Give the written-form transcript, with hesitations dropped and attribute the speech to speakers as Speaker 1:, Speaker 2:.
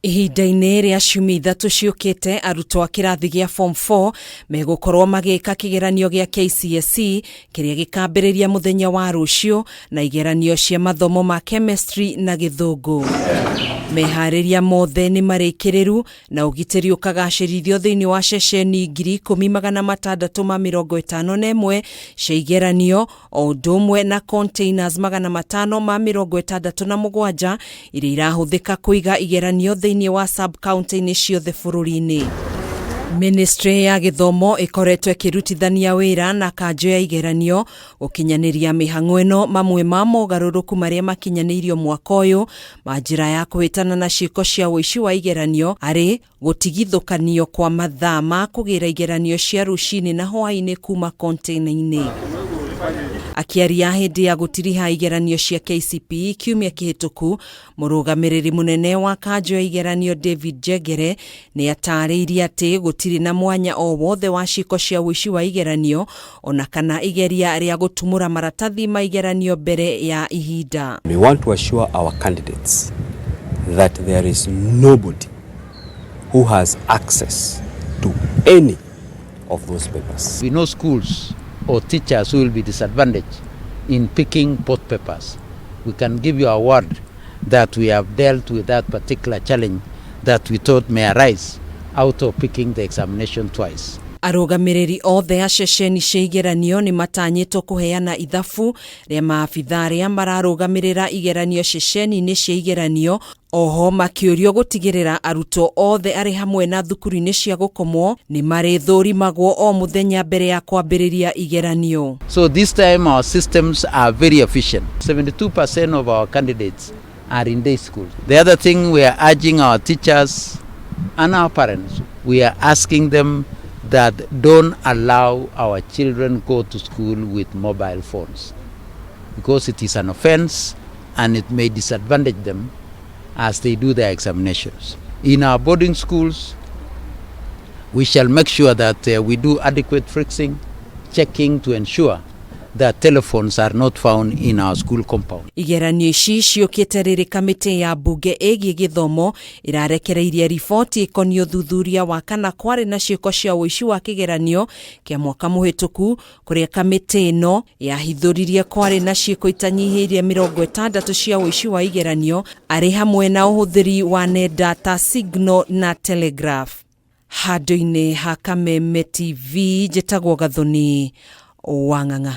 Speaker 1: Ihinda-inĩ rĩa ciumia 3 ciũkĩte, arutwo a kĩrathi gĩa Form 4 megũkorwo magĩka kĩgeranio gĩa KCSE kĩrĩa gĩkambĩrĩria mũthenya wa rũciũ na igeranio cia mathomo ma chemistry na Gĩthũngũ. Meharĩria mothe nĩ marĩkĩrĩru na ũgitĩri ũkagacĩrithio thĩinĩ wa ceceni 10,651 cia igeranio, o ũndũ ũmwe na containers 567 iria irahũthĩka kũiga igeranio thĩinĩ wa sub-county-inĩ ciothe bũrũri-inĩ. Ministry ya Gĩthomo ĩkoretwo ĩkĩrutithania wĩra na kanjũ ya igeranio gũkinyanĩria mĩhang'o ĩno, mamwe ma mogarũrũku marĩa makinyanĩirio mwaka ũyũ ma njĩra ya kũhĩtana na ciĩko cia ũici wa igeranio arĩ gũtigithũkanio kwa mathaa ma kũgĩra igeranio cia rũcinĩ na hwaĩ-inĩ kuma container-inĩ. Akĩaria hĩndĩ ya gũtiriha igeranio cia KCPE kiumia kĩhĩtũku, mũrũgamĩrĩri mũnene wa kanjũ ya igeranio David Njengere nĩ atarĩirie atĩ gũtirĩ na mwanya o wothe wa ciĩko cia ũici wa igeranio ona kana igeria rĩa gũtumũra maratathi ma igeranio mbere ya ihinda.
Speaker 2: We want to assure our candidates that there is nobody who has access to any of those papers.
Speaker 3: We know schools or teachers who will be disadvantaged in picking both papers. We can give you a word that we have dealt with that particular challenge that we thought may arise out of picking the examination twice.
Speaker 1: Arũgamĩrĩri othe a ceceni cia igeranio nĩ matanyĩtwo kũheana ithabu rĩa maabitha arĩa mararũgamĩrĩra igeranio ceceni-inĩ cia igeranio, oho makĩũrio gũtigĩrĩra arutwo othe arĩ hamwe na thukuru-inĩ cia gũkomwo nĩ marĩthũrimagwo o mũthenya mbere ya kwambĩrĩria igeranio.
Speaker 3: So this time our systems are very efficient. 72% of our candidates are in day school. The other thing, we are urging our teachers and our parents, we are asking them that don't allow our children go to school with mobile phones, because it is an offense and it may disadvantage them as they do their examinations. In our boarding schools, we shall make sure that we do adequate fixing, checking to ensure that telephones are not found in our school compound.
Speaker 1: Igeranio ici ciũkĩte rĩrĩ kamĩtĩ ya mbunge ĩgiĩ gĩthomo ĩrarekereirie riboti ĩkoniĩ ũthuthuria wa kana kwarĩ na ciĩko cia ũici wa kĩgeranio kĩa mwaka mũhĩtũku, kũrĩa kamĩtĩ ĩno yahithũririe kwarĩ na ciĩko itanyihĩirie 60 cia ũici wa igeranio, arĩ hamwe na ũhũthĩri wa nenda ta Signal na Telegraph. Handũ-inĩ ha Kameme TV, njĩtagwo Gathoni Wang'ang'a.